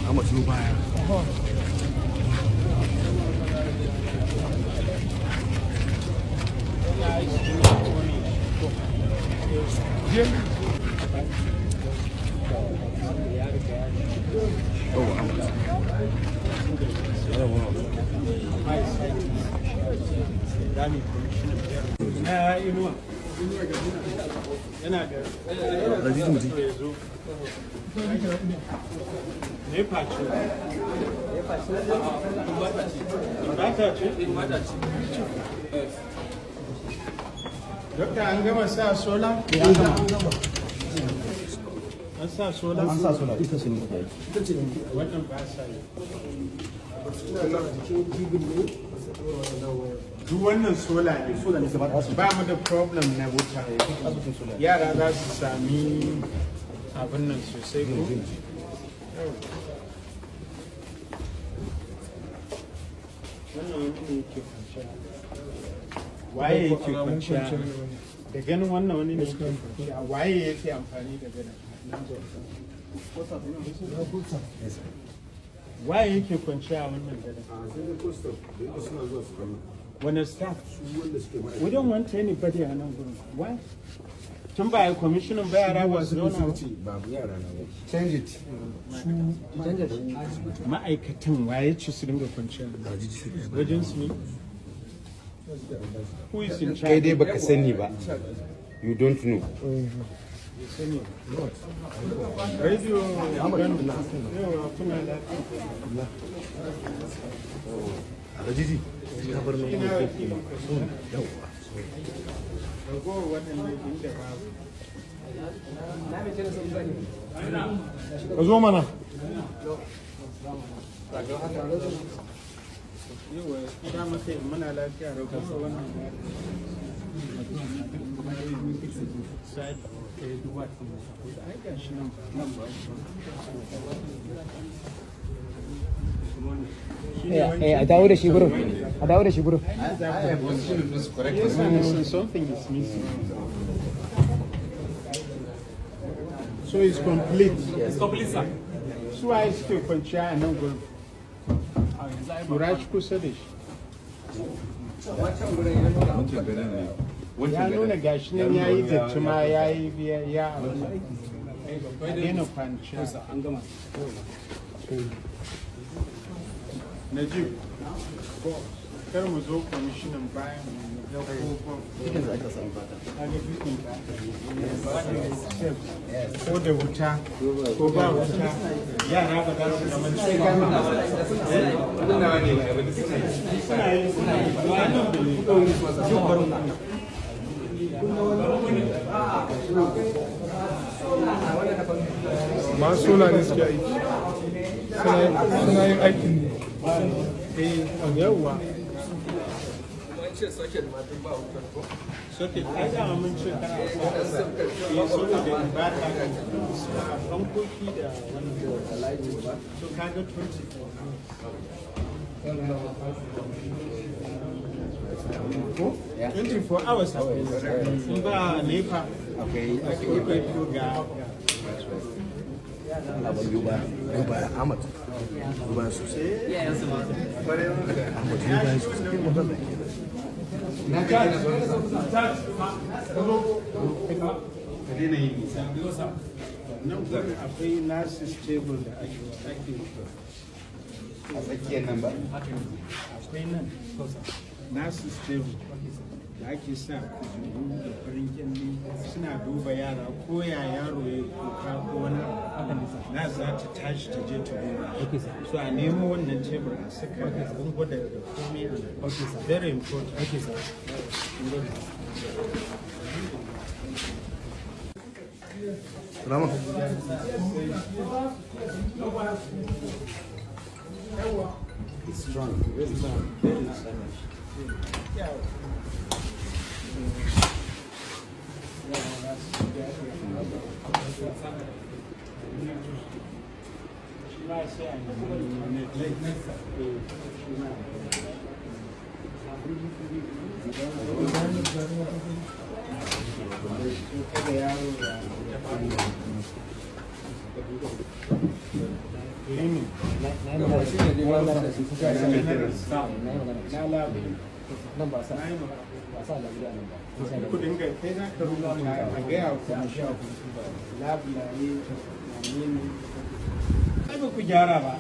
Ahmad, zo baya. Oh, Ahmad. Na Inuwa yana da Rajiji mutum. Ya zo NEPA ce, inverter ce. Dokta, an gama sa solar? An sa solar? An sa solar, ita ce muke aiki. Wannan ba sa yi. Duk wannan solar ne? Solar ne gaba ɗaya. Ba mu da problem na wuta. Asibitin solar. Yara za su sami abin nan sosai ko? Wannan wani ne yake kwanciya. Waye yake kwanciya? Da ganin wannan wani ne yake kwanciya. Waye yake amfani da gadon? Waye yake kwanciya a wannan gadon? Wani staff? We don't want anybody a nan gurin. Why? Tun ba a yi commissioning ba, yara ba su zauna ba? Change it. Ma'aikatan, waye ce su dinga kwanciya? Wajen su ne? Who is in charge? Kai dai baka sani ba. You don't know. Sani. Radio Kano. Yawa, kuna lafiya? Rajiji, ka bar nan. Ina wakilin kwamishina. Yawwa. Ragowar waɗannan inda babu. Ka zo mana. Yawa, da maka muna lafiya? Ragowar wannan side. Ai ga shi nan ba. Eh, a dawo da shi gurin, a dawo da shi gurin. Yes, and something is missing. So it's complete. It's complete, sir. Su waye suke kwanciya a nan gurin? Tura shi kusa da shi. Ya nuna gashi nan ya yi datti ma, ya yi ya abu. A daina kwanciya. An gama. Najib, kar mu zo kwamishinan bayan mu ga ko kaga dukkan da aka yi. Ko da wuta ko ba wuta, yara ba za su zama cikin. Suna yi, suna yi. Wannan bai yi. Masu solar ne suke aiki. Suna yin aikin ne. Eh, yawwa. Socket, ai dama mun ce kar a sa. Eh, saboda inverter a fankoki da wannan. So kaga 24 hours. Ko? 24 hours akwai. In ba NEPA, Akwai. Akwai ga Abin biyu baya. Biyu baya, Ahmad. Biyu baya sosai. Ahmad, biyu baya sosai. Ka daina yin nisa. Nan gurin akwai nurses table da ake A tsakiyar nan ba? Akwai nan nurses table da ake sa kujeru da farin kyalle, suna duba yara, ko ya yaro ya kuka ko wani abu, na za ta tashi ta je ta duba. So a nemo wannan tebur a saka abin gwada da komai a nan. Very important. Rama. It's strong, very strong. Shi ma sai a nemi net. Eh, shi ma. Kada yaro ya cleaning. Na lab. Nan ba sa Na yi magana. ba sa labule a nan ba. Kudin ga kai za ka rubuta a gaya wa labulaye wane ne. Ai ba ku gyara ba.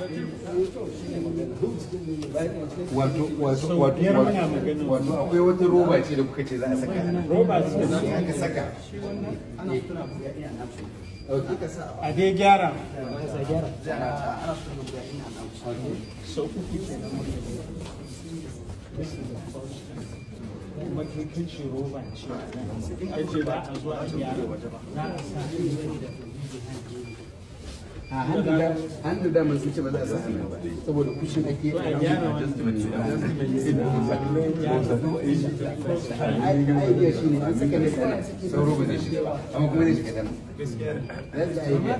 Wato wato Sau wato biyar muna magana. wato akwai wata roba ce da kuka ce za a saka a nan. Roba ce. Sai aka saka. Okay. A dai gyara. Sai gyara. Sau uku kenan muka yi. This is the first time. Kuma kai kace roba ce a nan. Kace ba a zo a gyara. Za a sa. A hannu da mun sun ce ba za a sa hannu ba saboda kushin ake To a gyara wannan. Idea shi ne an saka net ana sauro ba zai shiga ba, amma kuma zai shiga dana. That's the idea.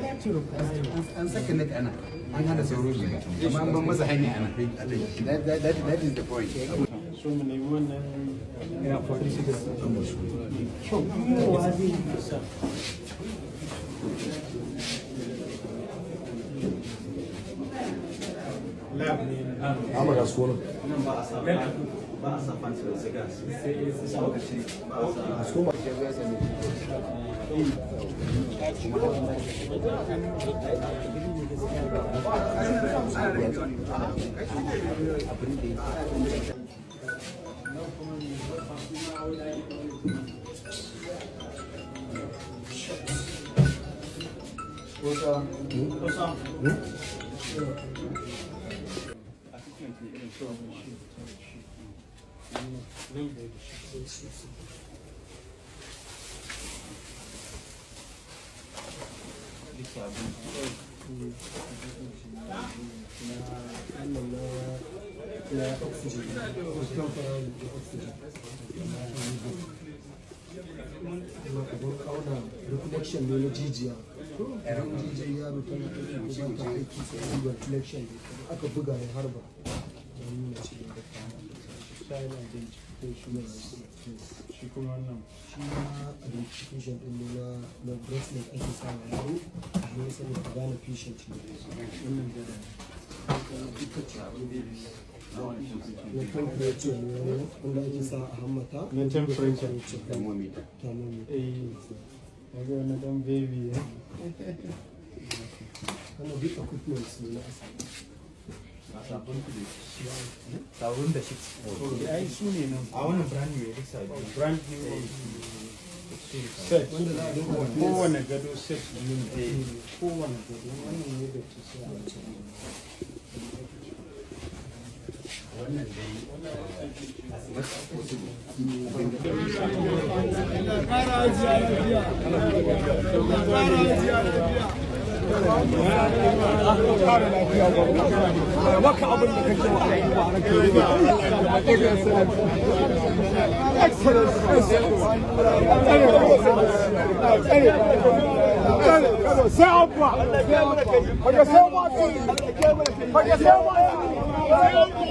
An saka net ana an hana sauro shiga, amma an ban masa hanya ana. That is the point. So mu nemi wannan kyau. Kowa zai yi sa. Lab ne. Amma ga su wannan. Ba a sa fancy da sai gas sai muka ce ba a sa. Su ma. Na oxygen, temporary na oxygen. Kuma abun auna reflection ne na jijiya. Idan jijiyar yaro tana aiki ko ba ta aiki, sai a duba reflection ne. Aka buga ya harba ya nuna cewa Style identification. Shi kuma wannan? Shi ma identification din ne na bracelet ake sa wa yaro a hannu saboda a gane patient ne. Wannan gada. Na temperature ne wannan, wanda ake sa a hammata. Na temperature. Thermometer. Thermometer. Eh, na ga wani dan baby eh. Wannan duk equipment ne na asibiti. Sabon da shi. Okay, ai su ne nan. A wannan brand new ya sabi. Brand new set. Wanda za a dinga replace. Kowane gado set ne. Kowane gado wannan ne da ta sai a can. Wannan dai as much as possible. Kara hajiya lafiya. Kara hajiya lafiya. Kara lafiya gwamna. Maka abin da kake wa al'umma ranka yi da. Excellence. Sai abba. Fage sai wasu. Fage sai wasu. Fage sai wasu.